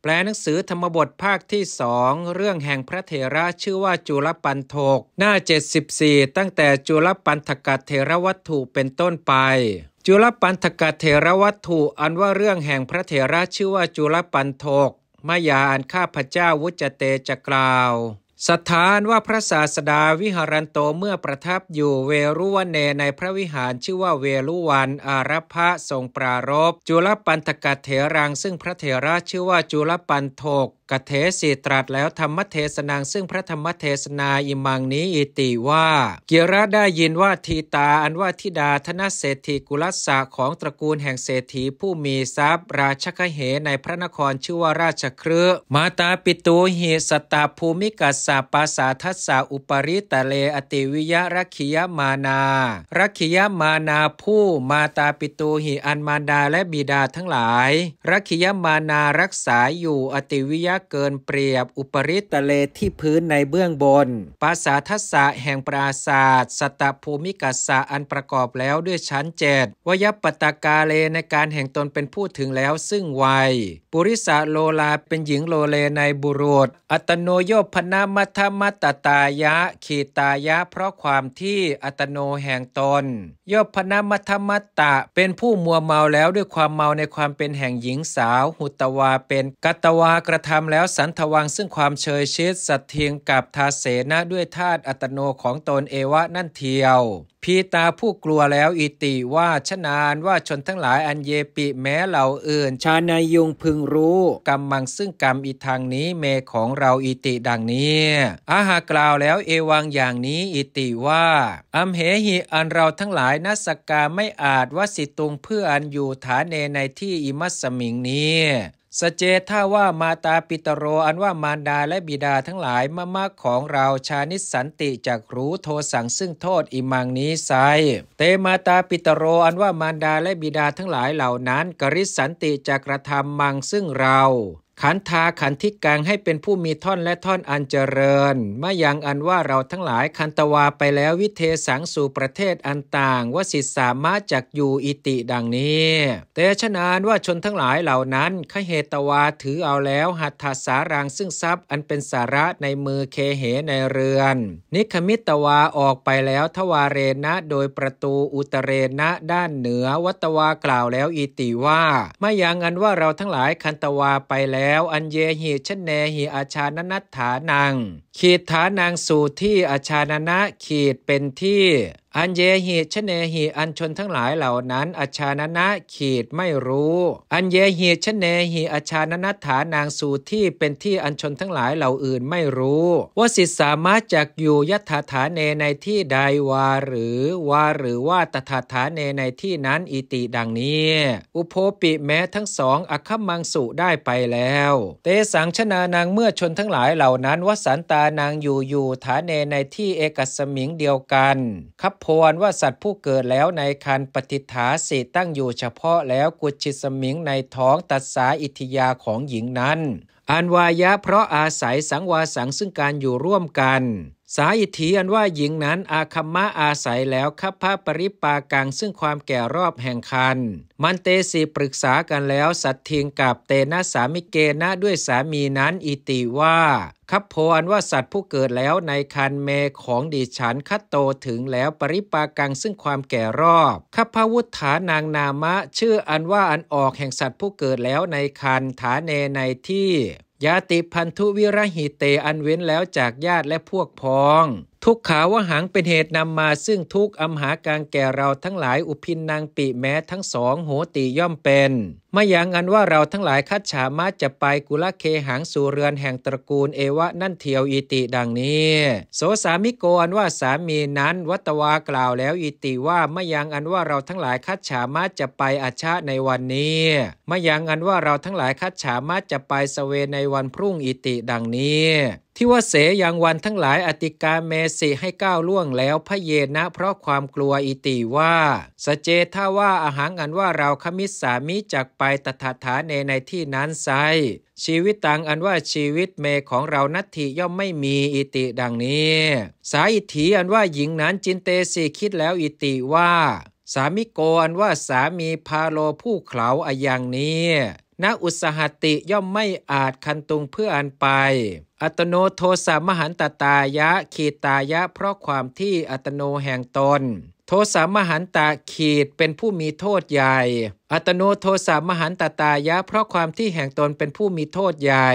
แปลหนังสือธรรมบทภาคที่สอง เรื่องแห่งพระเถระชื่อว่าจุลปันถก หน้าเจ็ดสิบสี่ ตั้งแต่จุลปันถกเถรวัตถุเป็นต้นไป จุลปันถกเถรวัตถุ อันว่าเรื่องแห่งพระเถระชื่อว่าจุลปันถก มายาอันข้าพเจ้าวุจเตจะกล่าว ศรัทธาอันว่าพระศาสดาวิหารันโต เมื่อประทับอยู่เวรุวะเน ในพระวิหารชื่อว่าเวรุวัน อารัพพะทรงปรารภจุลปันถกเถรัง ซึ่งพระเถระชื่อว่าจุลปันถกเถรสีตรัสแล้วธรรมเทศนัง ซึ่งพระธรรมเทศนา อิมังนี้ อิติว่า กิระได้ยินว่า ทีตา อันว่าธิดา ธนเศรษฐีกุลสะ ของตระกูลแห่งเศรษฐีผู้มีทรัพย์ ราชคเห ในพระนครชื่อว่าราชคฤห์ มาตาปิตูหิ สัตตภูมิกัสสะ ปาสาทัสสะ อุปริตะเล อติวิยะ รักขิยมานา รักขิยมานา ผู้ มาตาปิตูหิ อันมารดาและบิดาทั้งหลาย รักขิยมานา รักษาอยู่ อติวิยะ เกินเปรียบ อุปริตะเล ที่พื้นในเบื้องบน ปาสาทัสสะ แห่งปราสาท สัตตภูมิกัสสะ อันประกอบแล้วด้วยชั้นเจ็ด วยปตกาเล ในการแห่งตนเป็นผู้ถึงแล้วซึ่งวัย ปุริสะโลลา เป็นหญิงโลเลในบุรุษ อัตโนโยพนมัทมัตตตายะ ขีตายะ เพราะความที่ อัตโน แห่งตน โยพนมัทมัตตะ เป็นผู้มัวเมาแล้วด้วยความเมาในความเป็นแห่งหญิงสาว หุตวา เป็น กัตตวา กระทำแล้ว สันทวัง ซึ่งความเชยชิด สัตถิง กับทาเสนะ ด้วยทาส อัตโน ของตน เอวะ นั่นเทียว พีตา ผู้กลัวแล้ว อิติว่า ชนานว่าชนทั้งหลาย อันเยปิ แม้เหล่าอื่น ชานายุง พึงรู้ กัมมัง ซึ่งกรรม อิทัง นี้ เม ของเรา อิติ ดังนี้ อาหากล่าวแล้ว เอวัง อย่างนี้ อิติว่า อัมเหหิ อันเราทั้งหลาย นัสสกา ไม่อาจ วสิตุง เพื่ออันอยู่ ฐาเน ในที่ อิมัสสมิง นี้ สเจ ถ้าว่า มาตาปิตโร อันว่ามารดาและบิดาทั้งหลาย มะมะ ของเรา ชานิสสันติ จักรู้ โทสัง ซึ่งโทษ อิมัง นี้ไซร้ เต มาตาปิตโร อันว่ามารดาและบิดาทั้งหลายเหล่านั้น กริสสันติ จักกระทำ มัง ซึ่งเรา ขันธาขันธิกัง ให้เป็นผู้มีท่อนและท่อนอันเจริญ มะยัง อันว่าเราทั้งหลาย คันตวา ไปแล้ว วิเทสัง สู่ประเทศอันต่าง วสิสามะ จักอยู่ อิติ ดังนี้ เต ชนานว่าชนทั้งหลายเหล่านั้น คเหตวา ถือเอาแล้ว หัตถสารัง ซึ่งทรัพย์อันเป็นสาระในมือ เคเห ในเรือน นิคมิตวา ออกไปแล้ว ทวาเรนะ โดยประตู อุตเรนะ ด้านเหนือ วัตวา กล่าวแล้ว อิติว่า มะยัง อันว่าเราทั้งหลาย คันตวา ไปแล้ว อัญเยหิ ชะเนหิ อาชาณนัตถานัง ขีดฐานัง สูที่ อาชาณนะ ขีดเป็นที่ อัญเยหิ ชะเนหิ อันชนทั้งหลายเหล่านั้น อาชาณนะ ขีดไม่รู้ อัญเยหิ ชะเนหิ อาชาณนัตถานัง สูที่เป็นที่ อันชนทั้งหลายเหล่าอื่นไม่รู้ วสิสามะ จักอยู่ ยัตถาฐาเน ในที่ใด วาหรือ วาหรือว่า ตถาฐาเน ในที่นั้น อิติ ดังนี้ อุโพปิ แม้ทั้งสอง อัคคมังสุ ได้ไปแล้ว เตสัง ชนานัง เมื่อชนทั้งหลายเหล่านั้น วสันตานัง อยู่อยู่ ฐาเน ในที่ เอกัสสมิง เดียวกัน คัพโพ อันว่าสัตว์ผู้เกิดแล้วในครรภ์ ปฏิฏฐาสิ ตั้งอยู่เฉพาะแล้ว กุจฉิสมิง ในท้อง ตัสสา อิทธิยา ของหญิงนั้น อันวายะ เพราะอาศัย สังวาสัง ซึ่งการอยู่ร่วมกัน สาอิทธิ อันว่าหญิงนั้น อาคัมมะ อาศัยแล้ว คัพพะปริปากัง ซึ่งความแก่รอบแห่งครรภ์ มันเตสิ ปรึกษากันแล้ว สัตถิง กับ เตนะ สามิเกนะ ด้วยสามีนั้น อิติว่า คัพโพ อันว่าสัตว์ผู้เกิดแล้วในครรภ์ เม ของดิฉัน คัตโต ถึงแล้ว ปริปากัง ซึ่งความแก่รอบ คัพพะวุฏฐานัง นามะ ชื่ออันว่าอันออกแห่งสัตว์ผู้เกิดแล้วในครรภ์ ฐาเน ในที่ ญาติพันธุวิรหิเต อันเว้นแล้วจากญาติและพวกพ้อง ทุกขาวหัง เป็นเหตุนำมาซึ่งทุกข์ อัมหากัง แก่เราทั้งหลาย อุพินนังปิ แม้ทั้งสอง โหติ ย่อมเป็น มะยัง อันว่าเราทั้งหลาย คัจฉามะ จะไป กุลเคหัง สู่เรือนแห่งตระกูล เอวะ นั่นเทียว อิติ ดังนี้ โสสามิโก อันว่าสามีนั้น วัตวา กล่าวแล้ว อิติว่า มะยัง อันว่าเราทั้งหลาย คัจฉามะ จะไป อัชชะ ในวันนี้ มะยัง อันว่าเราทั้งหลาย คัจฉามะ จะไป สเว ในวันพรุ่ง อิติ ดังนี้ ทิวเส ยังวันทั้งหลาย อติกาเมสิ ให้ก้าวล่วงแล้ว พะเยนะ เพราะความกลัว อิติว่า สเจ ถ้าว่า อหัง อันว่าเรา คมิสสามิ จักไป ตถาฐาเน ในที่นั้นไซร้ ชีวิตัง อันว่าชีวิต เม ของเรา นัตถิ ย่อมไม่มี อิติ ดังนี้ สาอิทธิ อันว่าหญิงนั้น จินเตสิ คิดแล้ว อิติว่า สามิโก อันว่าสามี พาโล ผู้เขา อะยัง นี้ ນະ ອຸດສະຫະຕິ ຍ່ອມໄມ່ອາດຄັນຕຸງເພື່ອອັນໄປ. ອັດຕະໂນໂທສະມະຫັນຕະຕາຍະ ຂີດຕາຍະ ເພາະຄວາມທີ່ອັດຕະໂນແຫ່ງຕົນ ໂທສະມະຫັນຕະ ຂີດ ເປັນຜູ້ມີໂທດໃຫຍ່. ອັດຕະໂນໂທສະມະຫັນຕະຕາຍະ ເພາະຄວາມທີ່ແຫ່ງຕົນເປັນຜູ້ມີໂທດໃຫຍ່.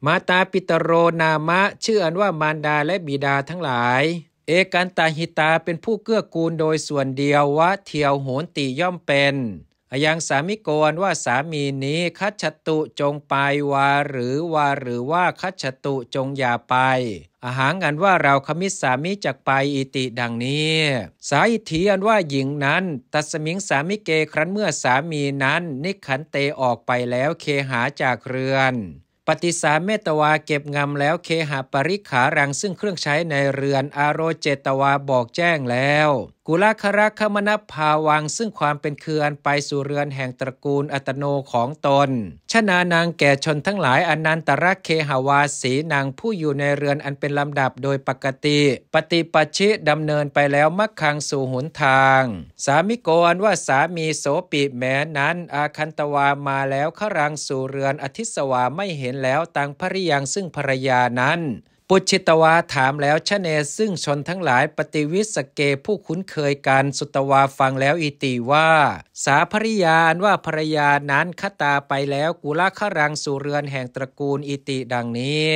ມາຕາປິຕະໂຣນາມະ ຊື່ອັນວ່າມານດາ ແລະ ບິດາທັງຫຼາຍ. ເອກັນຕະຫິຕາ ເປັນຜູ້ເກື້ອກູນໂດຍສ່ວນດຽວ. ວະ ທ່ຽວ ໂຫນຕິ ຍ່ອມເປັນ. ອະຍັງສາມິໂກ ອັນວ່າສາມີນີ້. ຄັດສະຕຸ ຈົ່ງໄປ. ວາ ຫຼື ວາ ຫຼືວ່າ ຄັດສະຕຸ ຈົ່ງຢ່າໄປ. ອະຫັງ ອັນວ່າເຮົາ. ຄະມິດສາມິ ຈັກໄປ. ອິຕິ ດັ່ງນີ້. ສາອິດຖີ ອັນວ່າຍິງນັ້ນ. ຕັດສະມິງ ສາມິເກ ຄລັ້ນເມື່ອສາມີນັ້ນ. ນິກຂັນເຕ ອອກໄປແລ້ວ. ເຄຫາ ຈາກເຮືອນ. ປະຕິສາເມຕະວາ ເກັບງຳແລ້ວ. ເຄຫະປະລິກຂາຣັງ ຊຶ່ງເຄື່ອງໃຊ້ໃນເຮືອນ. ອາໂຣເຈຕະວາ ບອກແຈ້ງແລ້ວ. ກຸລາຄະຣະຄະມະນະພາວັງ ຊຶ່ງຄວາມເປັນຄືອັນໄປສູ່ເຮືອນແຫ່ງຕະກູນອັດຕະໂນຂອງຕົນ. ຊະນານັງ ແກ່ຊົນທັງຫຼາຍ. ອະນັນຕະຣະເຄຫະວາສີນັງ ຜູ້ຢູ່ໃນເຮືອນອັນເປັນລຳດັບໂດຍປະກະຕິ. ປະຕິປັດຊິ ດຳເນີນໄປແລ້ວ. ມັກຂັງ ສູ່ຫົນທາງ. ສາມິໂກ ອັນວ່າສາມີ. ໂສ ປິ ແມ້ນັ້ນ. ອາຄັນຕະວາ ມາແລ້ວ. ຄະຣັງ ສູ່ເຮືອນ. ອທິສວາ ໄມ່ເຫັນແລ້ວ. ຕັງ ພະລິຍັງ ຊຶ່ງພັນລະຍານັ້ນ. ປຸດຊິຕະວາ ຖາມແລ້ວ. ຊະເນ ຊຶ່ງຊົນທັງຫຼາຍ. ປະຕິວິສະເກ ຜູ້ຄຸ້ນເຄີຍກັນ. ສຸຕະວາ ຟັງແລ້ວ. ອິຕິ ວ່າ. ສາ ພະລິຍາ ອັນວ່າພັນລະຍານັ້ນ. ຄະຕາ ໄປແລ້ວ. ກຸລາຄະຣັງ ສູ່ເຮືອນແຫ່ງຕະກູນ. ອິຕິ ດັ່ງນີ້.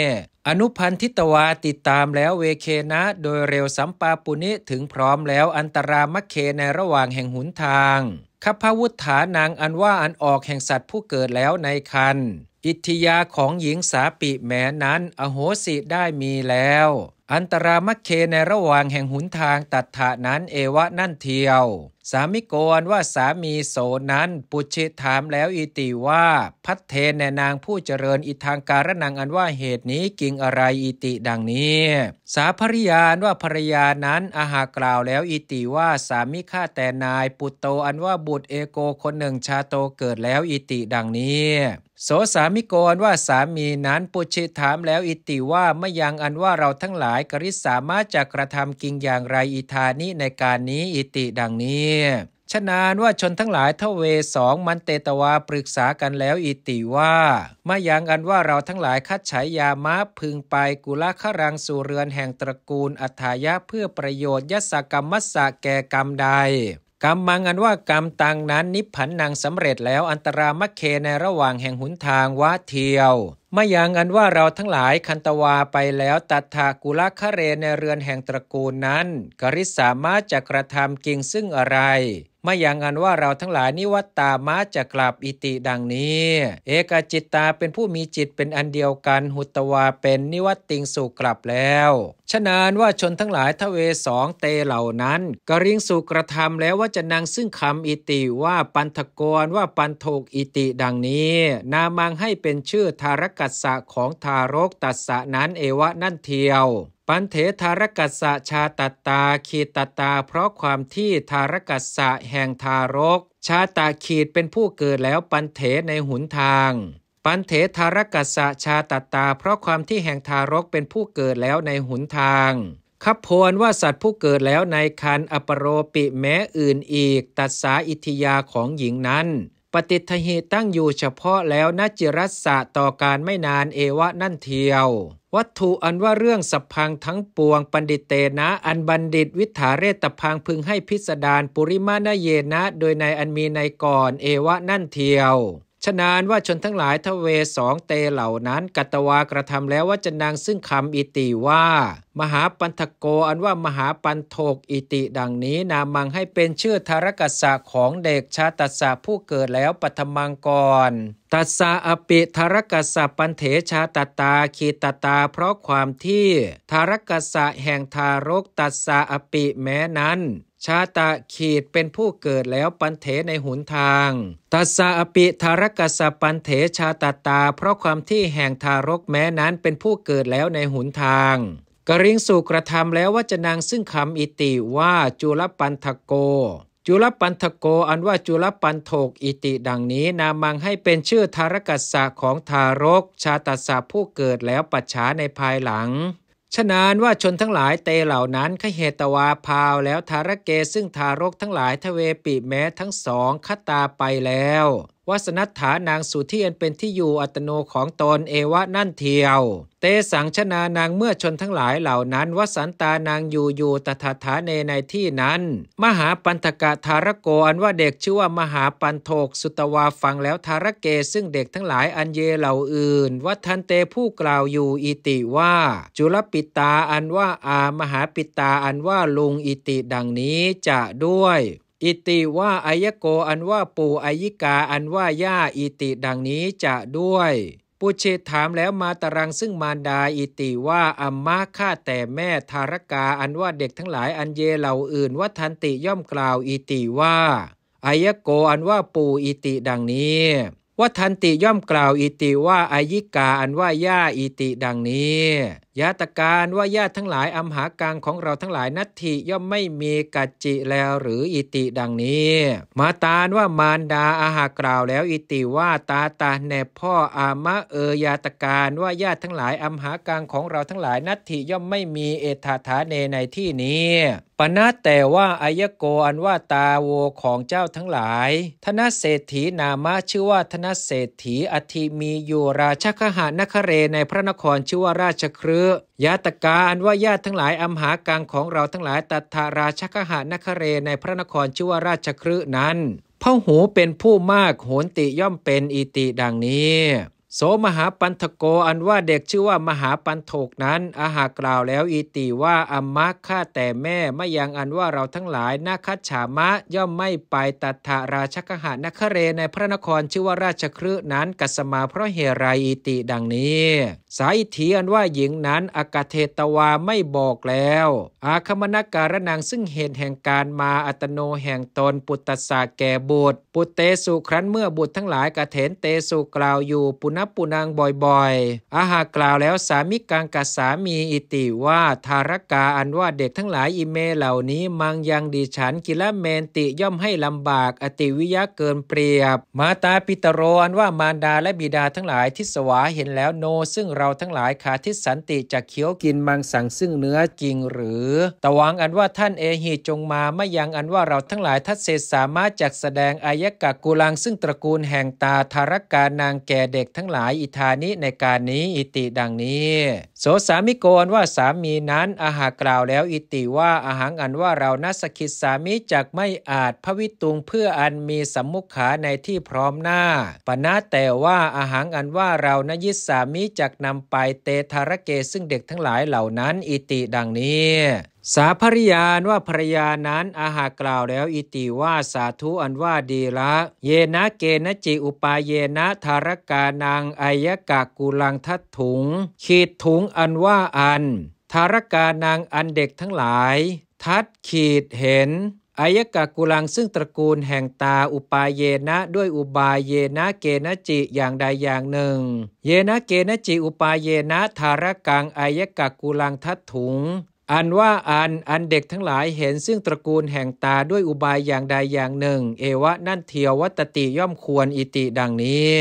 ອະນຸພັນທິຕະວາ ຕິດຕາມແລ້ວ. ເວເຄນະ ໂດຍເລັວ. ສຳປາປຸນິ ເຖິງພ້ອມແລ້ວ. ອັນຕະຣາມັກເຄ ໃນລະຫວ່າງແຫ່ງຫົນທາງ. ຄັບພະວຸດຖານັງ ອັນວ່າອັນອອກແຫ່ງສັດຜູ້ເກີດແລ້ວໃນຄັນ. ອິດທິຍາຂອງຍິງ. ສາ ປິ ແມ້ນັ້ນ. ອະໂຫສິ ໄດ້ມີແລ້ວ. ອັນຕະຣາມັກເຄ ໃນລະຫວ່າງແຫ່ງຫົນທາງ. ຕັດຖະ ນັ້ນ. ເອວະ ນັ້ນທຽວ. ສາມິໂກ ອັນວ່າສາມີ. ໂສ ນັ້ນ. ປຸດຊິ ຖາມແລ້ວ. ອິຕິ ວ່າ. ພັດເທ ແດ່ນາງຜູ້ຈະເລີນ. ອິທັງ ກາລະນັງ ອັນວ່າເຫດນີ້. ກິງ ອະໄລ. ອິຕິ ດັ່ງນີ້. ສາ ພະລິຍາ ອັນວ່າພັນລະຍານັ້ນ. ອະຫະ ກ່າວແລ້ວ. ອິຕິ ວ່າ. ສາມິ ຂ້າແຕ່ນາຍ. ປຸດໂຕ ອັນວ່າບຸດ. ເອໂກ ຄົນໜຶ່ງ. ຊາໂຕ ເກີດແລ້ວ. ອິຕິ ດັ່ງນີ້. ໂສ ສາມິໂກ ອັນວ່າສາມີນັ້ນ. ປຸດຊິ ຖາມແລ້ວ. ອິຕິ ວ່າ. ມະຍັງ ອັນວ່າເຮົາທັງຫຼາຍ. ກະຣິສາມາ ຈະກະທຳ. ກິງ ຢ່າງໃດ. ອິທານິ ໃນການນີ້. ອິຕິ ດັ່ງນີ້. ຊະນາ ອັນວ່າຊົນທັງຫຼາຍ. ທະເວສອງ ມັນເຕຕະວາ ປຶກສາກັນແລ້ວ. ອິຕິ ວ່າ. ມະຍັງ ອັນວ່າເຮົາທັງຫຼາຍ. ຄັດໄຊຍາມະ ເພິ່ງໄປ. ກຸລາຄະຣັງ ສູ່ເຮືອນແຫ່ງຕະກູນ. ອັດຖາຍະ ເພື່ອປະໂຫຍດ. ຍັດສະກຳມັດສະ ແກ່ກຳໃດ. ກຳມັງ ອັນວ່າກຳຕັງນັ້ນ. ນິບພັນນັງ ສຳເລັດແລ້ວ. ອັນຕະຣາມັກເຄ ໃນລະຫວ່າງແຫ່ງຫົນທາງ. ວະ ທ່ຽວ. ມະຍັງ ອັນວ່າເຮົາທັງຫຼາຍ. ຄັນຕະວາ ໄປແລ້ວ. ຕັດຖະ ກຸລາຄະເຣ ໃນເຮືອນແຫ່ງຕະກູນນັ້ນ. ກະຣິສາມາ ຈະກະທຳ. ກິງ ຊຶ່ງອະໄລ. ມະຍັງ ອັນວ່າເຮົາທັງຫຼາຍ. ນິວັດຕາມາ ຈະກັບ. ອິຕິ ດັ່ງນີ້. ເອກະຈິດຕາ ເປັນຜູ້ມີຈິດເປັນອັນດຽວກັນ. ຮຸດຕະວາ ເປັນ. ນິວັດຕິງ ສູ່ກັບແລ້ວ. ຊະນາ ອັນວ່າຊົນທັງຫຼາຍ. ທະເວສອງ ເຕ ເຫຼົ່ານັ້ນ. ກະຣິງ ສູ່ກະທຳແລ້ວ. ວັດຈະນັງ ຊຶ່ງຄຳ. ອິຕິ ວ່າ. ປັນທະໂກ ອັນວ່າປັນໂທກ. ອິຕິ ດັ່ງນີ້. ນາມັງ ໃຫ້ເປັນຊື່. ທາຣະກັດສະ ຂອງທາລົກ. ຕັດສະ ນັ້ນ. ເອວະ ນັ້ນທຽວ. ປັນເຖ ທາຣະກັດສະ. ຊາຕະຕາ ຂີດຕະຕາ ເພາະຄວາມທີ່. ທາຣະກັດສະ ແຫ່ງທາລົກ. ຊາຕະ ຂີດ ເປັນຜູ້ເກີດແລ້ວ. ປັນເຖ ໃນຫົນທາງ. ປັນເຖ ທາຣະກັດສະ. ຊາຕະຕາ ເພາະຄວາມທີ່ແຫ່ງທາລົກເປັນຜູ້ເກີດແລ້ວໃນຫົນທາງ. ຄັບໂພ ອັນວ່າສັດຜູ້ເກີດແລ້ວໃນຄັນ. ອະປະໂຣປິ ແມ້ອື່ນອີກ. ຕັດສາ ອິດທິຍາຂອງຍິງນັ້ນ. ປະຕິດຖະຫິ ຕັ້ງຢູ່ສະເພາະແລ້ວ. ນະຈິຣັດສະ ຕໍ່ການໄມ່ນານ. ເອວະ ນັ້ນທຽວ. ວັດຖຸ ອັນວ່າເລື່ອງ. ສັບພັງ ທັງປວງ. ປັນດິເຕນະ ອັນບັນດິດ. ວິດຖາເຣຕະພັງ ເພິ່ງໃຫ້ພິດສະດານ. ປຸລິມະນະເຍນະ ໂດຍໃນອັນມີໃນກ່ອນ. ເອວະ ນັ້ນທຽວ. ຊະນາ ອັນວ່າຊົນທັງຫຼາຍ. ທະເວສອງ ເຕ ເຫຼົ່ານັ້ນ. ກັດຕະວາ ກະທຳແລ້ວ. ວັດຈະນັງ ຊຶ່ງຄຳ. ອິຕິ ວ່າ. ມະຫາປັນທະໂກ ອັນວ່າມະຫາປັນໂທກ. ອິຕິ ດັ່ງນີ້. ນາມັງ ໃຫ້ເປັນຊື່. ທາຣະກັດສະ ຂອງເດັກ. ຊາຕະສະ ຜູ້ເກີດແລ້ວ. ປະທະມັງ ກ່ອນ. ຕັດສະ ອະປິ ທາຣະກັດສະ. ປັນເຖ ຊາຕະຕາ ຂີດຕະຕາ ເພາະຄວາມທີ່. ທາຣະກັດສະ ແຫ່ງທາລົກ. ຕັດສະ ອະປິ ແມ້ນັ້ນ. ຊາຕະ ຂີດ ເປັນຜູ້ເກີດແລ້ວ. ປັນເຖ ໃນຫົນທາງ. ຕັດສະ ອະປິ ທາຣະກັດສະ. ປັນເຖ ຊາຕະຕາ ເພາະຄວາມທີ່ແຫ່ງທາລົກແມ້ນັ້ນເປັນຜູ້ເກີດແລ້ວໃນຫົນທາງ. ກະຣິງ ສູ່ກະທຳແລ້ວ. ວັດຈະນັງ ຊຶ່ງຄຳ. ອິຕິ ວ່າ. ຈຸລະປັນທະໂກ. ຈຸລະປັນທະໂກ ອັນວ່າຈຸລະປັນໂທກ. ອິຕິ ດັ່ງນີ້. ນາມັງ ໃຫ້ເປັນຊື່. ທາຣະກັດສະ ຂອງທາລົກ. ຊາຕະສະ ຜູ້ເກີດແລ້ວ. ປັດສາ ໃນພາຍຫຼັງ. ຊະນາ ອັນວ່າຊົນທັງຫຼາຍ. ເຕ ເຫຼົ່ານັ້ນ. ຄະເຫຕະວາ ພາວແລ້ວ. ທາຣະເກ ຊຶ່ງທາລົກທັງຫຼາຍ. ທະເວປິ ແມ້ທັງສອງ. ຄະຕາ ໄປແລ້ວ. ວະສະນັດຖານັງ ສູ່ທີ່ອັນເປັນທີ່ຢູ່ອັດຕະໂນຂອງຕົນ ເອວະນັ້ນທຽວ. ເຕສັງຊະນານັງ ເມື່ອຊົນທັງຫຼາຍເຫຼົ່ານັ້ນ ວະສັນຕານັງ ຢູ່ຢູ່ ຕະຖະຖາເນ ໃນທີ່ນັ້ນ ມະຫາປັນທະກະທາລະໂກ ອັນວ່າເດັກຊື່ວ່າມະຫາປັນໂທກ ສຸຕະວາ ຟັງແລ້ວ ທາລະເກ ຊຶ່ງເດັກທັງຫຼາຍ ອັນເຍເຫຼົ່າອື່ນ ວັດທັນເຕ ຜູ້ກ່າວຢູ່ ອິຕິວ່າ ຈຸລະປິຕາ ອັນວ່າອາ ມະຫາປິຕາ ອັນວ່າລຸງ ອິຕິ ດັ່ງນີ້ ຈະດ້ວຍ ອິຕິວ່າ ອາຍະໂກ ອັນວ່າປູ່ ອາຍິກາ ອັນວ່າຍ່າ ອິຕິ ດັ່ງນີ້ ຈະດ້ວຍ ປຸດເຊ ຖາມແລ້ວ ມາຕະລັງ ຊຶ່ງມານດາ ອິຕິວ່າ ອຳມະ ຂ້າແຕ່ແມ່ ທາລະກາ ອັນວ່າເດັກທັງຫຼາຍ ອັນເຍເຫຼົ່າອື່ນ ວັດທັນຕິ ຍ່ອມກ່າວ ອິຕິວ່າ ອາຍະໂກ ອັນວ່າປູ່ ອິຕິ ດັ່ງນີ້ ວັດທັນຕິ ຍ່ອມກ່າວ ອິຕິວ່າ ອາຍິກາ ອັນວ່າຍ່າ ອິຕິ ດັ່ງນີ້ ຍາຕະກາ ອັນວ່າຍາດທັງຫຼາຍ ອຳຫາກັງ ຂອງເຮົາທັງຫຼາຍ ນັດຖິ ຍ່ອມໄມ່ມີ ກັດຈິ ແລຫຼື ອິຕິ ດັ່ງນີ້ ມາຕາ ອັນວ່າມານດາ ອາຫາກ່າວແລ້ວ ອິຕິວ່າ ຕາຕະ ແນ່ພໍ່ ອາມະ ເອຍາຕະກາ ອັນວ່າຍາດທັງຫຼາຍ ອຳຫາກັງ ຂອງເຮົາທັງຫຼາຍ ນັດຖິ ຍ່ອມໄມ່ມີ ເອຖະຖາເນ ໃນທີ່ນີ້ ປະນະ ແຕ່ວ່າ ອາຍະໂກ ອັນວ່າຕາໂວ ຂອງເຈົ້າທັງຫຼາຍ ທະນະເສດຖີ ນາມະ ຊື່ວ່າທະນະເສດຖີ ອັດຖິ ມີຢູ່ ລາຊະຄະຫະນະຄະເຣ ໃນພະນະຄອນ ຊື່ວ່າລາຊະຄຣິ ຍາຕະກາ ອັນວ່າຍາດທັງຫຼາຍ ອຳຫາກັງ ຂອງເຮົາທັງຫຼາຍ ຕັດຖະ ລາຊະຄະຫະນະຄະເຣ ໃນພະນະຄອນ ຊື່ວ່າລາຊະຄຣິ ນັ້ນ ພະຫູ ເປັນຜູ້ມາກ ໂຫນຕິ ຍ່ອມເປັນ ອິຕິ ດັ່ງນີ້ ໂສມະຫາປັນທະໂກ ອັນວ່າເດັກຊື່ວ່າມະຫາປັນໂທກນັ້ນ ອາຫາກ່າວແລ້ວ ອິຕິວ່າ ອຳມະ ຂ້າແຕ່ແມ່ ມະຍັງ ອັນວ່າເຮົາທັງຫຼາຍ ນະຄັດສາມະ ຍ່ອມໄມ່ໄປ ຕັດຖະ ລາຊະຄະຫະນະຄະເຣ ໃນພະນະຄອນ ຊື່ວ່າລາຊະຄຣິ ນັ້ນ ກັດສະມາ ເພາະເຫດໃດ ອິຕິ ດັ່ງນີ້ ສາອິດຖີ່ ອັນວ່າຍິງນັ້ນ ອາກະເທຕະວາ ໄມ່ບອກແລ້ວ ອາຄະມະນະກາລະນັງ ຊຶ່ງເຫດແຫ່ງການມາ ອັດຕະໂນ ແຫ່ງຕົນ ປຸດຕັດສະ ແກ່ບຸດ ປຸດເຕສຸ ຄລັ້ນເມື່ອບຸດທັງຫຼາຍ ກະເຖນເຕສຸ ກ່າວຢູ່ ປຸນະປຸນະ ບໍ່ອຍໆ ອາຫາກ່າວແລ້ວ ສາມິກັງ ກັດສາມີ ອິຕິວ່າ ທາລະກາ ອັນວ່າເດັກທັງຫຼາຍ ອິເມເຫຼົ່ານີ້ ມັງຍັງ ດິສັນ ກິລະເມນຕິ ຍ່ອມໃຫ້ລຳບາກ ອະຕິວິຍະ ເກີນປຽບ ມາຕາປິຕະໂຣ ອັນວ່າມານດາ ແລະ ບິດາທັງຫຼາຍ ທິດສະວາ ເຫັນແລ້ວໂນ ຊຶ່ງເຮົາທັງຫຼາຍ ຄາທິດສັນຕິ ຈັກຄຽວກິນມັງສັງ ຊຶ່ງເນື້ອຈິງ ຫຼື ຕະວັງ ອັນວ່າທ່ານ ເອຫິ ຈົ່ງມາ ມະຍັງ ອັນວ່າເຮົາທັງຫຼາຍ ທັດເສສາມະ ຈັກສະແດງ ອາຍະກະກຸລັງ ຊຶ່ງຕະກູນແຫ່ງຕາ ທາລະການັງ ແກ່ເດັກທັງຫຼາຍ ອິທານິ ໃນການນີ້ ອິຕິ ດັ່ງນີ້ ໂສສາມິໂກ ອັນວ່າສາມີນັ້ນ ອາຫາກ່າວແລ້ວ ອິຕິວ່າ ອະຫັງ ອັນວ່າເຮົາ ນະສະກິດສາມິ ຈັກໄມ່ອາດ ພະວິຕຸງ ເພື່ອອັນມີສຳມຸຂາ ໃນທີ່ພ້ອມໜ້າ ປະນະ ແຕ່ວ່າ ອະຫັງ ອັນວ່າເຮົາ ນະຢິດສາມິ ຈັກນຳໄປ ເຕ ທາລະເກ ຊຶ່ງເດັກທັງຫຼາຍເຫຼົ່ານັ້ນ ອິຕິ ດັ່ງນີ້ ສາພະລິຍາ ອັນວ່າພະລະຍານັ້ນ ອາຫາກ່າວແລ້ວ ອິຕິວ່າ ສາທຸ ອັນວ່າດີລະ ເຍນະເກນະຈິ ອຸປາເຍນະ ທາລະການັງ ອາຍະກະກຸລັງ ທັດຖຸງ ຂີດທຸງ ອັນວ່າອັນ ທາລະການັງ ອັນເດັກທັງຫຼາຍ ທັດຂີດເຫັນ ອາຍະກະກຸລັງ ຊຶ່ງຕະກູນແຫ່ງຕາ ອຸປາເຍນະ ດ້ວຍອຸບາຍ ເຍນະເກນະຈິ ຢ່າງໃດຢ່າງໜຶ່ງ ເຍນະເກນະຈິ ອຸປາເຍນະ ທາລະກັງ ອາຍະກະກຸລັງ ທັດຖຸງ ອັນວ່າອັນ ອັນເດັກທັງຫຼາຍເຫັນ ຊຶ່ງຕະກູນແຫ່ງຕາ ດ້ວຍອຸບາຍຢ່າງໃດຢ່າງໜຶ່ງ ເອວະ ນັ້ນທຽວ ວັດຕະຕິ ຍ່ອມຄວร ອິຕິ ດັ່ງນີ້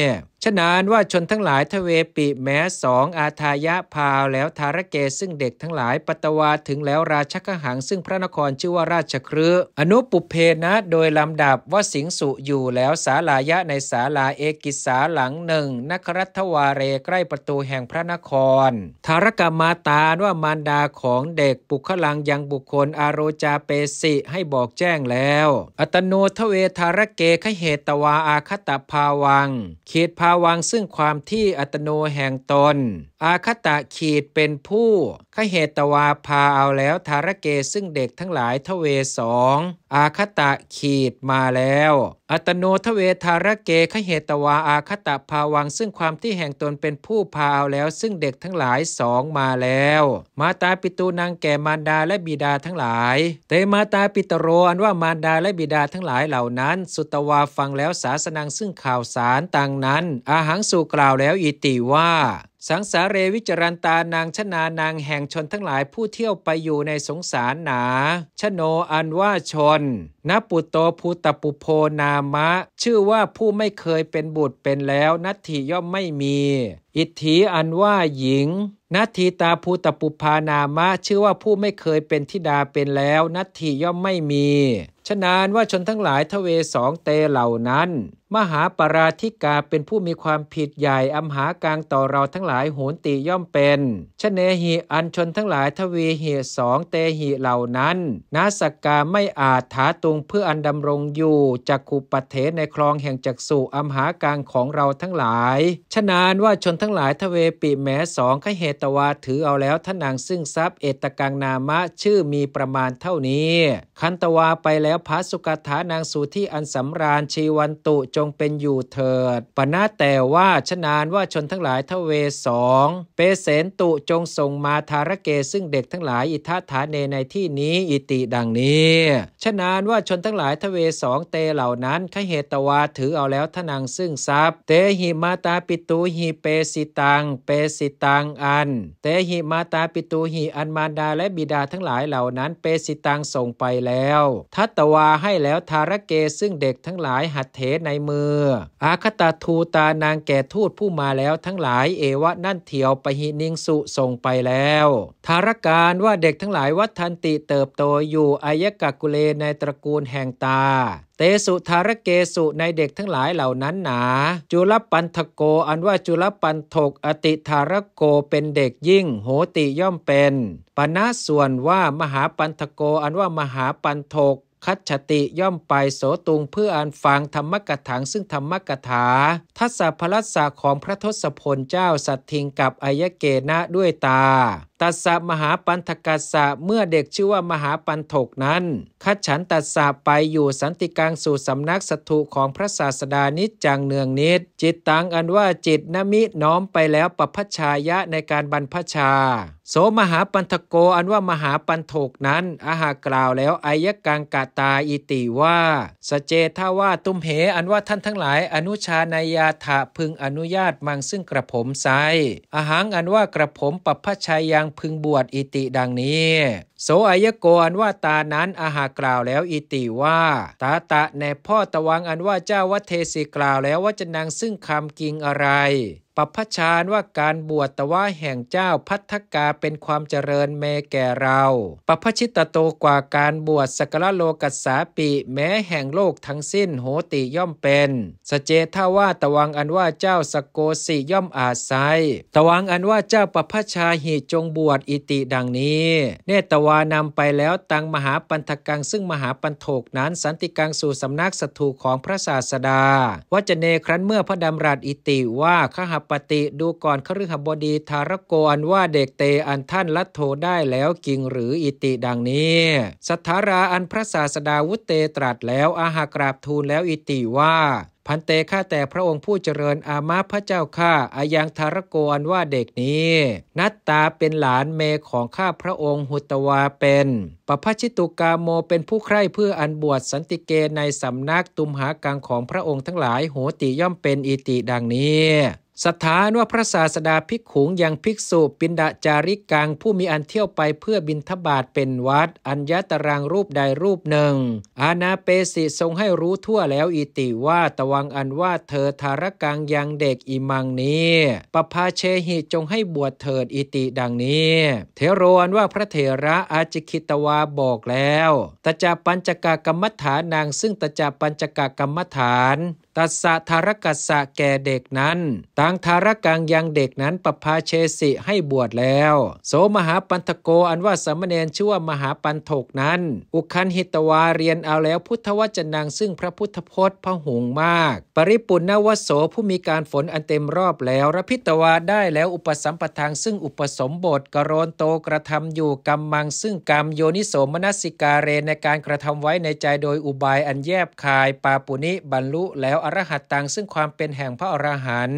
ສະນັ້ນວ່າຊົນທັງຫຼາຍ ທະເວປິ ແມ້ສອງ ອາທາຍະ ພາວແລ້ວ ທາລະເກ ຊຶ່ງເດັກທັງຫຼາຍ ປັດຕະວາ ເຖິງແລ້ວ ລາຊະຄະຫັງ ຊຶ່ງພະນະຄອນ ຊື່ວ່າລາຊະຄຣິ ອະນຸປຸບເພນະ ໂດຍລຳດັບ ວະສິງສຸ ຢູ່ແລ້ວ ສາລາຍະ ໃນສາລາ ເອກິດສາ ຫຼັງໜຶ່ງ ນະຄະລັດທະວາເຣ ໃກ້ປະຕູແຫ່ງພະນະຄອນ ທາລະກະມາຕາ ອັນວ່າມານດາຂອງເດັກ ປຸກຄະລັງ ຍັງບຸກຄົນ ອາໂຣຈາເປສິ ໃຫ້ບອກແຈ້ງແລ້ວ ອັດຕະໂນ ທະເວ ທາລະເກ ຄະເຫຕະວາ ອາຄະຕະພາວັງ ຂີດພາວັງ ຊຶ່ງຄວາມທີ່ ອັດຕະໂນ ແຫ່ງຕົນ ອາຄະຕະ ຂີດເປັນຜູ້ ຄະເຫຕະວາ ພາເອົາແລ້ວ ທາລະເກ ຊຶ່ງເດັກທັງຫຼາຍ ທະເວ ສອງ ອາຄະຕະ ຂີດມາແລ້ວ ອັດຕະໂນ ທະເວ ທາລະເກ ຄະເຫຕະວາ ອາຄະຕະພາວັງ ຊຶ່ງຄວາມທີ່ແຫ່ງຕົນເປັນຜູ້ພາເອົາແລ້ວ ຊຶ່ງເດັກທັງຫຼາຍ ສອງ ມາແລ້ວ ມາຕາປິຕູ ນຳແກ່ມານດາ ແລະ ບິດາທັງຫຼາຍ ເຕ ມາຕາປິຕະໂຣ ອັນວ່າມານດາ ແລະ ບິດາທັງຫຼາຍເຫຼົ່ານັ້ນ ສຸຕະວາ ຟັງແລ້ວ ສາສະນັງ ຊຶ່ງຂ່າວສານ ດັ່ງນັ້ນ ອະຫັງສຸ ກ່າວແລ້ວ ອິຕິວ່າ ສັງສາເຣ ວິຈະຣັນຕານັງ ຊະນານັງ ແຫ່ງຊົນທັງຫຼາຍ ຜູ້ທ່ຽວໄປຢູ່ໃນສົງສານໜາ ຊະໂນ ອັນວ່າຊົນ ນະປຸໂຕ ພູຕະປຸໂພ ນາມະ ຊື່ວ່າຜູ້ໄມ່ເຄີຍເປັນບຸດເປັນແລ້ວ ນັດຖິ ຍ່ອມໄມ່ມີ ອິດຖີ ອັນວ່າຍິງ ນະທີຕາ ພູຕະປຸພາ ນາມະ ຊື່ວ່າຜູ້ໄມ່ເຄີຍເປັນທິດາເປັນແລ້ວ ນັດຖິ ຍ່ອມໄມ່ມີ ສະນັ້ນວ່າຊົນທັງຫຼາຍທະເວສອງເຕເຫຼົ່ານັ້ນ ມະຫາປາຣາທິກາເປັນຜູ້ມີຄວາມຜິດໃຫຍ່ ອຳຫາກັງຕໍ່ເຮົາທັງຫຼາຍໂຫນຕິ ຍ່ອມເປັນ ຊະເນຫິ ອັນຊົນທັງຫຼາຍທະວີຫິສອງເຕຫິເຫຼົ່ານັ້ນ ນາສກາໄມ່ອາດຖາຕຸງເພື່ອອັນດຳລົງຢູ່ ຈັກຂຸປະເຖ ໃນຄລອງແຫ່ງຈັກສຸ ອຳຫາກັງຂອງເຮົາທັງຫຼາຍ. ຊະນັ້ນວ່າຊົນທັງຫຼາຍທະເວປິແມສອງ ຄະເຫຕວາ ຖືເອົາແລ້ວທະນັງຊຶ່ງຊັບ ເອຕະກັງນາມະ ຊື່ມີປະມານເທົ່ານີ້. ຄັນຕະວາໄປແລ້ວ ພະສຸກະທານາງສຸທິອັນສຳລານ ຊີວັນຕຸ ຈົ່ງເປັນຢູ່ເຖີດ ປະນະແຕ່ວ່າ ຊະນານວ່າຊົນທັງຫຼາຍທະເວສອງ ເປເສນຕຸ ຈົ່ງສົ່ງມາທາລະເກ ຊຶ່ງເດັກທັງຫຼາຍ ອິທະຖາເນ ໃນທີ່ນີ້ ອິຕິ ດັ່ງນີ້. ຊະນານວ່າຊົນທັງຫຼາຍທະເວສອງເຕເຫຼົ່ານັ້ນ ຄະເຫຕວາ ຖືເອົາແລ້ວທະນັງຊຶ່ງຊັບ ເຕຫິມາຕາປິຕູຫິເປສິຕັງ ເປສິຕັງ ອັນ ເຕຫິມາຕາປິຕູຫິ ອັນມານດາ ແລະ ບິດາທັງຫຼາຍເຫຼົ່ານັ້ນ ເປສິຕັງ ສົ່ງໄປແລ້ວ ທັດຕະວາ ໃຫ້ແລ້ວທາລະເກ ຊຶ່ງເດັກທັງຫຼາຍ ຫັດເຖ ໃນມື ອາຄະຕະທູຕານັງ ແກ່ທູດຜູ້ມາແລ້ວທັງຫຼາຍ ເອວະນັນເຖວ ປະຫິນິງສຸ ສົ່ງໄປແລ້ວ ທາລະການວ່າເດັກທັງຫຼາຍວັດທັນຕິເຕີບໂຕຢູ່ ອາຍະກະກຸເລ ໃນຕະກູນແຫ່ງຕາ ເຕສຸທາລະເກສຸ ໃນເດັກທັງຫຼາຍເຫຼົ່ານັ້ນໜາ ຈຸລະປັນທະໂກ ອັນວ່າຈຸລະປັນທົກ ອະຕິທາລະໂກ ເປັນເດັກຍິ່ງ ໂຫຕິ ຍ່ອມເປັນ ປະນະ ສ່ວນວ່າມະຫາປັນທະໂກ ອັນວ່າມະຫາປັນທົກ ຄັດສະຕິ ຍ່ອມໄປ ໂສຕຸງ ເພື່ອອັນຟັງທຳມະກະຖັງ ຊຶ່ງທຳມະກະຖາ ທັດສະພະລັດສະ ຂອງພະທົດສະພົນເຈົ້າ ສັດທິງ ກັບ ອາຍະເກນະ ດ້ວຍຕາ ຕັດສະມະຫາປັນທະກັດສະ ເມື່ອເດັກຊື່ວ່າມະຫາປັນທົກນັ້ນ ຄັດສັນຕັດສະ ໄປຢູ່ສັນຕິກັງສູ່ສຳນັກສະຖຸຂອງພະສາສະດາ ນິດຈັງ ເນືອງນິດ ຈິດຕັງ ອັນວ່າຈິດ ນະມິ ນ້ອມໄປແລ້ວ ປັບພະຊາຍະ ໃນການບັນພະຊາ ໂສມະຫາປັນທະໂກ ອັນວ່າມະຫາປັນທົກນັ້ນ ອະຫາກກ່າວແລ້ວ ອາຍະກັງກະຕາ ອິຕິ ວ່າ ສະເຈທາວາ ຕຸມເຫ ອັນວ່າທ່ານທັງຫຼາຍ ອະນຸຊານາຍາຖະ ເພິ່ງອະນຸຍາດມັງ ຊຶ່ງກະຜົມໄຊ ອະຫັງ ອັນວ່າກະຜົມ ປັບພະຊາຍັງ ເພິ່ງບວດ ອິຕິ ດັ່ງນີ້. ໂສອາຍະໂກ ອັນວ່າຕານັ້ນ ອະຫາກກ່າວແລ້ວ ອິຕິ ວ່າ ຕາຕະ ແນ່ພໍ່ ຕະວັງ ອັນວ່າເຈົ້າວັດເທສີ ກ່າວແລ້ວ ວັດຈະນັງ ຊຶ່ງຄຳກິງອະໄລ ປັບພະຊາ ອັນວ່າການບວດ ຕະວາແຫ່ງເຈົ້າ ພັດທະກາ ເປັນຄວາມຈະເລີນແມ່ແກ່ເຮົາ ປັບພະຊິດຕະໂຕ ກວ່າການບວດ ສັກກະລະໂລກັດສາປິ ແມ້ແຫ່ງໂລກທັງສິ້ນ ໂຫຕິ ຍ່ອມເປັນ ສະເຈທາວາ ຕະວັງ ອັນວ່າເຈົ້າສະໂກສິ ຍ່ອມອາໄສ ຕະວັງ ອັນວ່າເຈົ້າປັບພະຊາຫິ ຈົ່ງບວດ ອິຕິ ດັ່ງນີ້ ເນຕະວາ ນຳໄປແລ້ວ ຕັງມະຫາປັນທະກັງ ຊຶ່ງມະຫາປັນໂທກນັ້ນ ສັນຕິກັງ ສູ່ສຳນັກສະຖູຂອງພະສາສະດາ ວັດຈະເນ ຄັ້ນເມື່ອພະດຳລັດ ອິຕິ ວ່າ ຄະຫະປະຕິ ດູກ່ອນຄະລືຫະບໍດີ ທາລະໂກ ອັນວ່າເດັກເຕ ອັນທ່ານລັດໂທໄດ້ແລ້ວກິງຫຼື ອິຕິ ດັ່ງນີ້ ສະຖາລາ ອັນພະສາສະດາວຸດເຕຕລັດແລ້ວ ອາຫາກຣາບທູນແລ້ວ ອິຕິ ວ່າ ພັນເຕ ຂ້າແຕ່ພະອົງຜູ້ຈະເລີນ ອາມາ ພະເຈົ້າຂ້າ ອາຍັງ ທາລະໂກ ອັນວ່າເດັກນີ້ ນັດຕາ ເປັນຫຼານແມ່ຂອງຂ້າພະອົງ ຮຸດຕະວາ ເປັນ ປະພະຊິຕຸກາໂມ ເປັນຜູ້ໃຄເພື່ອອັນບວດ ສັນຕິເກ ໃນສຳນັກຕຸມຫາກັງຂອງພະອົງທັງຫຼາຍ ໂຫຕິ ຍ່ອມເປັນ ອິຕິ ດັ່ງນີ້. ສະຖານວ່າພະສາສະດາ ພິກຂຸງ ຍັງ ພິກສຸ ປິນດະຈາຣິກັງ ຜູ້ມີອັນທ່ຽວໄປເພື່ອບິນທະບາດເປັນວັດ ອັນຍະຕະລັງ ຮູບໃດຮູບໜຶ່ງ ອານາເປສິ ຊົງໃຫ້ຮູ້ທົ່ວແລ້ວ ອິຕິ ວ່າ ຕະວັງ ອັນວ່າເທີ ທາລະກັງ ຍັງເດັກ ອິມັງ ນີ້ ປະພາເຊຫິ ຈົ່ງໃຫ້ບວດເຖີດ ອິຕິ ດັ່ງນີ້ ເຖໂຣ ອັນວ່າພະເຖລະ ອາຈິຄິດຕະວາ ບອກແລ້ວ ຕະຈະປັນຈະກະກຳມະຖານັງ ຊຶ່ງຕະຈະປັນຈະກະກຳມະຖານ ຕັດສະທາລະກັດສະ ແກ່ເດັກນັ້ນ ຕັງທາລະກັງ ຍັງເດັກນັ້ນ ປະພາເຊສິ ໃຫ້ບວດແລ້ວ ໂສມະຫາປັນທະໂກ ອັນວ່າສາມະເນນ ຊື່ວ່າມະຫາປັນໂທກນັ້ນ ອຸຄັນຫິຕະວາ ລຽນເອົາແລ້ວພຸດທະວັດຈະນັງ ຊຶ່ງພະພຸດທະພົດ ພະຫຸງມາກ ປະລິປຸນນະວະໂສ ຜູ້ມີການຝົນອັນເຕັມຮອບແລ້ວ ລະພິຕະວາ ໄດ້ແລ້ວອຸປະສຳປະທັງ ຊຶ່ງອຸປະສົມບົດ ກະໂຣນໂຕ ກະທຳຢູ່ ກຳມັງ ຊຶ່ງກຳ ໂຍນິໂສມະນະສິກາເຣ ໃນການກະທຳໄວ້ໃນໃຈໂດຍອຸບາຍອັນແຍບຄາຍ ປາປຸນິ ບັນລຸແລ້ວອະລະຫັດຕັງ ຊຶ່ງຄວາມເປັນແຫ່ງພະອະລະຫັນ